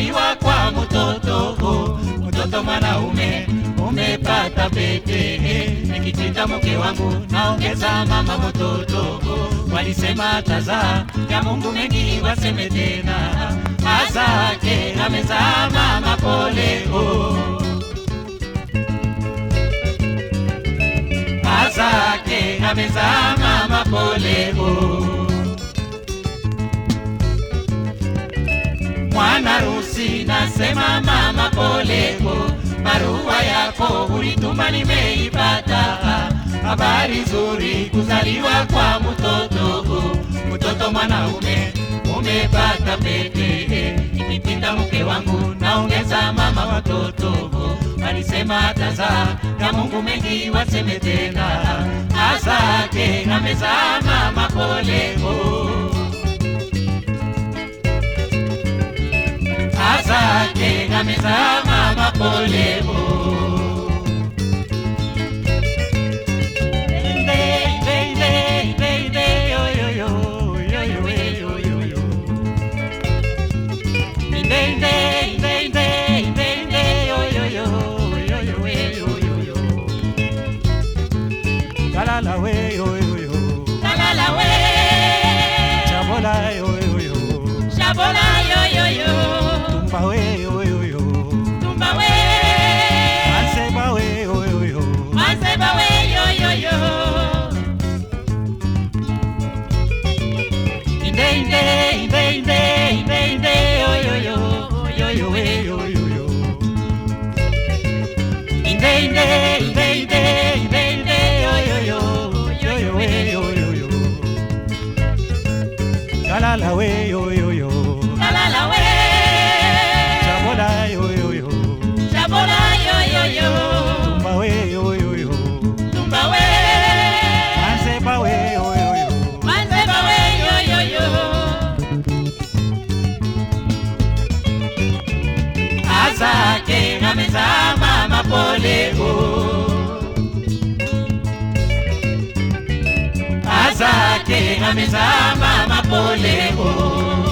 kuzaliwa kwa mtoto, mtoto mwanaume umepata pete. Nikichinja mke wangu naongeza mama mtoto, walisema tazaa ya Mungu mengi waseme tena, azake amezaa mama pole oh. Azake amezaa mama pole oh. Mwana rusi nasema mama pole oh, barua yako ulituma nimeipata, habari nzuri kuzaliwa kwa mtoto, mtoto mwanaume umepata pete. Nikipita mke wangu naongeza mama watoto, alisema tazaa ya Mungu mengi waseme tena, azake amezaa mama pole oh. Azake amezaa mama pole oh. Inde inde inde yo yo yo yo yo yo yo. Inde inde inde inde inde inde yo yo yo yo yo yo yo. Kalala we yo yo yo. Kalala we. Chabola yo yo yo. Chabola yo yo yo. Tumba we yo yo yo. Tumba we. Maseba we yo yo yo. Maseba we yo yo yo. Inde inde inde inde inde inde yo yo yo yo yo yo yo yo. Inde inde inde inde inde inde yo yo yo yo yo yo yo yo. Kalala we yo yo yo. Kalala we. Chabola yo yo yo. Chabola yo yo yo. Tumba we yo yo yo. Tumba we. Maseba we yo yo yo. Maseba we yo yo yo. Azake amezaa mama pole oh. Azake amezaa mama pole oh.